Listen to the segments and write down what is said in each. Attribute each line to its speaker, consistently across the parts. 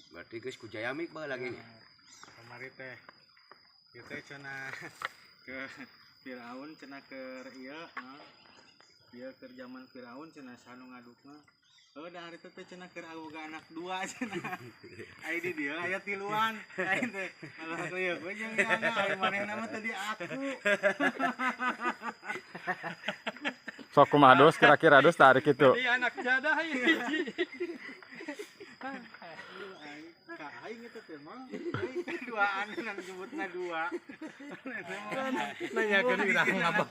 Speaker 1: Berarti geus ku Jayamik bae lagi nya.
Speaker 2: Kamari teh ieu teh cenah ke Firaun cenah keur ieu naon? Ieu keur zaman Firaun cenah sanu ngadukna. Oh, dah hari itu teh cenah keur boga anak dua cenah. Ai di dieu aya tiluan. Aing teh malah ieu we jeung anak ai manehna mah tadi aku.
Speaker 3: Sok kumaha dos kira-kira dos tarik itu.
Speaker 4: Jadi anak jadah hiji.
Speaker 2: Ka aing eta teh mah duaan nang nyebutna dua.
Speaker 5: Nanyakeun iraha ngapa?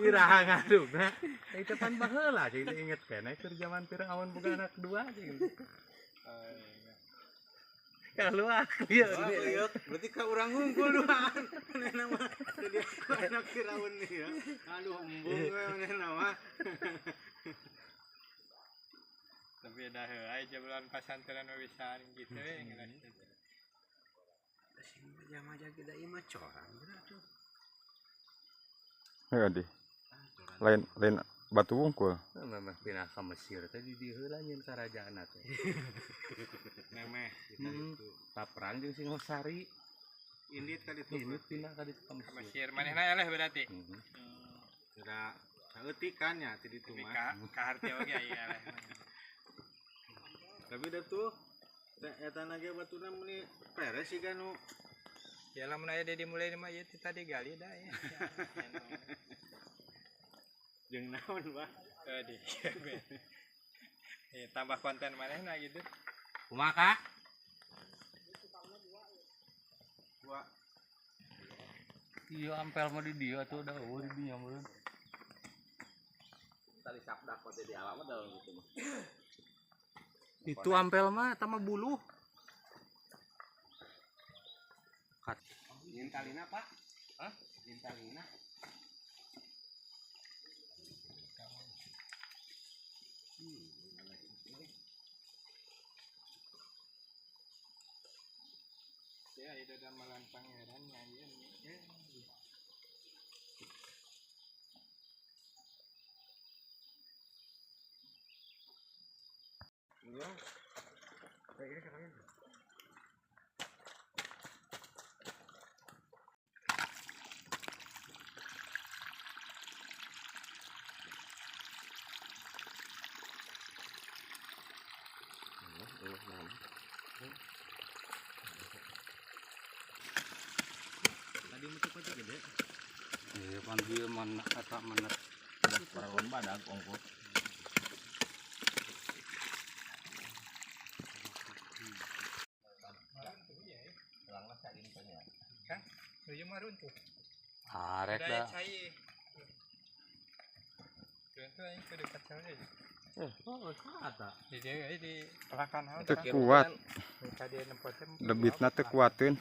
Speaker 5: Iraha ngadukna. Itu pan baheula cing inget keneh keur zaman Firaun boga anak dua cing. Kalau aku ya
Speaker 2: berarti ka urang hungkul duaan. Manehna mah tadi aku anak Firaun ya. Aduh embung we manehna mah.
Speaker 4: Tapi dah heuh jabalan pasantren mah bisa gitu we ngeunah.
Speaker 1: Sing majah-majah kita ieu mah corang atuh.
Speaker 3: Heuh di. Lain lain batu wungkul.
Speaker 5: Memang pindah ka Mesir teh di dieu heula nyeun karajaanna teh.
Speaker 2: Memeh kita itu.
Speaker 5: Paperang jeung Singosari.
Speaker 2: Indit ka ditu.
Speaker 5: Indit pindah ka ditu ka
Speaker 4: Mesir. Mesir manehna eleh berarti.
Speaker 2: Sudah saeutik kan nya ti ditu mah.
Speaker 4: Ka harti oge aya eleh.
Speaker 2: Tapi dah tuh eta na ge batuna meuni peres sih kan nu.
Speaker 4: Ya lamun aya dimulai mah ieu teh tadi gali da ya.
Speaker 2: Jeung naon, Pak?
Speaker 4: Tadi. Tambah konten manehna gitu.
Speaker 5: Kumaha, Kak?
Speaker 2: Dua.
Speaker 5: Iya ampel mah di dieu atuh da eueuh di dinya meureun.
Speaker 1: Tali sabdak mah di awak mah daun gitu mah.
Speaker 5: Itu ampel mah eta mah buluh.
Speaker 1: Ngintalina, Pak? Hah? Ngintalina.
Speaker 4: Ya, itu gamelan pangeran ya, ya.
Speaker 1: Iya. Kayak gini katanya.
Speaker 2: Tadi muncul aja gede.
Speaker 5: Iya, pan dia mana kata mana
Speaker 1: paralon badag ongkos.
Speaker 4: Kang, tujuh mah runtuh.
Speaker 5: Arek dah.
Speaker 4: Runtuh aing kudu kacau deui.
Speaker 5: Oh, kata.
Speaker 4: Di dieu di pelakan haus.
Speaker 3: Teu kuat. Debitna teu kuateun.